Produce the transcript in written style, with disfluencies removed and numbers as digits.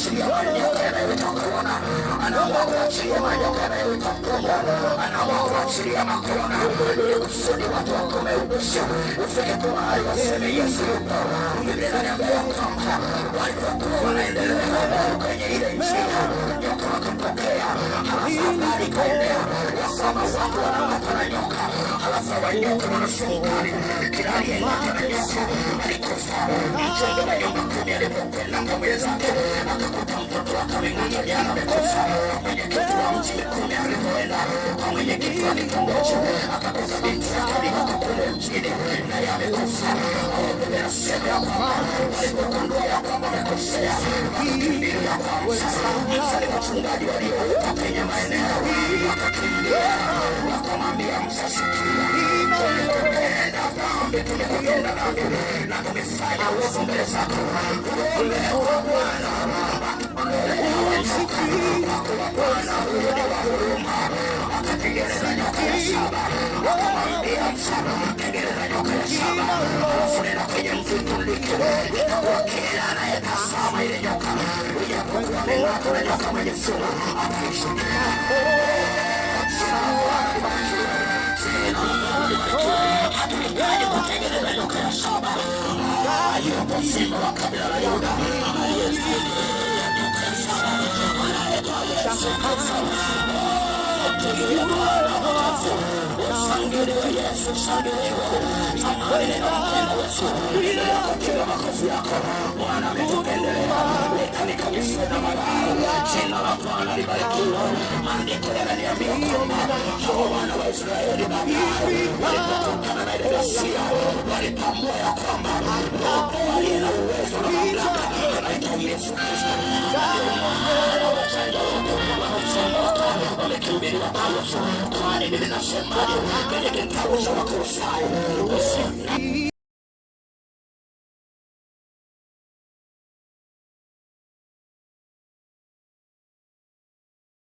Kuachilia manyoka yanayoitwa korona, anaamua kuachilia manyoka yanayoitwa pumu, anaamua kuachilia makorona ili kusudi watu wakome ubishi, ufike tu mahali waseme Yesu yupo. Biblia inaniambia ya kwamba walipokuwa wanaendelea kwenye ile njia, nyoka wakampokea. Halafu habari ikaenea ya kwamba watu wanang'atwa na nyoka, halafu wanyoka wana sumu kali, kila aliyeng'atwa na nyoka alikufa. Mchunga wa nyumba 10 alipokwenda kwa mwenzake akakuta mtoto wake ameng'atwa jana amekufa. Mwenyekiti wa mji 10 alipoenda kwa mwenyekiti wa kitongoji akakuta binti yake aliyoko kule mjini naye amekufa. Biblia inasema ya kwamba walipogundua ya kwamba wamekosea, wakakimbilia kwa Musa. Musa ni wachungaji walioitwa kwenye maeneo, wakakimbia wakamwambia Musa, sikia, tumekutenda dhambi, tumekutenda dhambi na tumefanya uovu mbele zako. Tuombe kwa Bwana atuondolee hawa nyoka, kwa kuwa Bwana huyo ni wa huruma. Akatengeneza nyoka ya shaba, akamwambia Musa, tengeneza nyoka ya shaba, halafu nenda kwenye mti utundike. Itakuwa kila anayetazama ile nyoka, ijapokuwa ameng'atwa na nyoka mwenye sumu, ataishi. Jina la Bwana libarikiwe. Jina la Bwana libarikiwe. Hatuhitaji kutengeneza nyoka ya shaba. Yupo simba wa kabila la Yuda aliyezidi ya nyoka ya shaba, anaitwa Yesu Kristo. Pigia Bwana makofi. Shangiliwe Yesu, shangiliwe. Jamani, ninampenda Yesu. Endelea kupiga makofi yako. Bwana ametupendelea. Litanikabisa na madhara. Jina la Bwana libarikiwe. Maandiko yananiambia kwamba hawa wana wa Israeli baadaye walipokutana na ile ghasia, walitambua ya kwamba yupo aliye na uwezo na mamlaka anaitwa Yesu Kristo. Ndio maana wajanja wote wamechomoka, wamekimbilia kwa Yesu. Kwani mimi nasemaje kwenye kitabu cha Wakolosai?